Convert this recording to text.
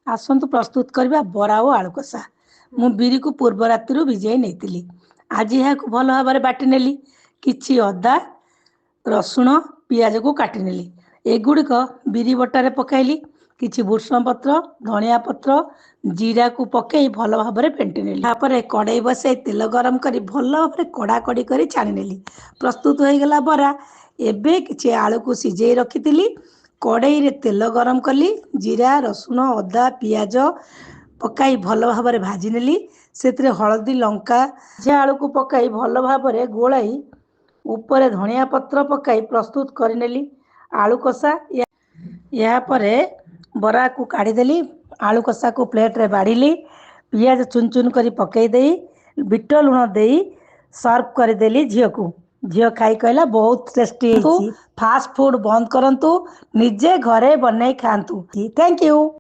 ଆସନ୍ତୁ ପ୍ରସ୍ତୁତ କରିବା ବରା ଓ ଆଳୁ କଷା। ମୁଁ ବିରିକୁ ପୂର୍ବ ରାତିରୁ ଭିଜାଇ ନେଇଥିଲି। ଆଜି ଏହାକୁ ଭଲ ଭାବରେ ବାଟି ନେଲି। କିଛି ଅଦା, ରସୁଣ, ପିଆଜକୁ କାଟି ନେଲି। ଏଗୁଡ଼ିକ ବିରି ବଟାରେ ପକାଇଲି। କିଛି ଭୃଷଙ୍ଗ ପତ୍ର, ଧନିଆ ପତ୍ର, ଜିରାକୁ ପକାଇ ଭଲ ଭାବରେ ଫେଣ୍ଟି ନେଲି। ତାପରେ କଡ଼େଇ ବସାଇ ତେଲ ଗରମ କରି ଭଲ ଭାବରେ କଡ଼ାକଡ଼ି କରି ଛାଣି ନେଲି। ପ୍ରସ୍ତୁତ ହୋଇଗଲା ବରା। ଏବେ କିଛି ଆଳୁକୁ ସିଝେଇ ରଖିଥିଲି। କଡ଼େଇରେ ତେଲ ଗରମ କଲି। ଜିରା, ରସୁଣ, ଅଦା, ପିଆଜ ପକାଇ ଭଲ ଭାବରେ ଭାଜି ନେଲି। ସେଥିରେ ହଳଦୀ, ଲଙ୍କା, ସିଝା ଆଳୁକୁ ପକାଇ ଭଲ ଭାବରେ ଗୋଳାଇ ଉପରେ ଧନିଆ ପତ୍ର ପକାଇ ପ୍ରସ୍ତୁତ କରିନେଲି ଆଳୁ କଷା। ଏହାପରେ ବରାକୁ କାଢ଼ିଦେଲି, ଆଳୁ କଷାକୁ ପ୍ଲେଟ୍ରେ ବାଢ଼ିଲି। ପିଆଜ ଚୁନ ଚୁନ କରି ପକାଇ ଦେଇ, ବିଟ ଲୁଣ ଦେଇ ସର୍ଭ କରିଦେଲି ଝିଅକୁ। ଝିଅ ଖାଇ କହିଲା, ବହୁତ ଟେଷ୍ଟି ହେଇଛି। ଫାଷ୍ଟ ଫୁଡ୍ ବନ୍ଦ କରନ୍ତୁ, ନିଜେ ଘରେ ବନେଇ ଖାଆନ୍ତୁ। Thank you.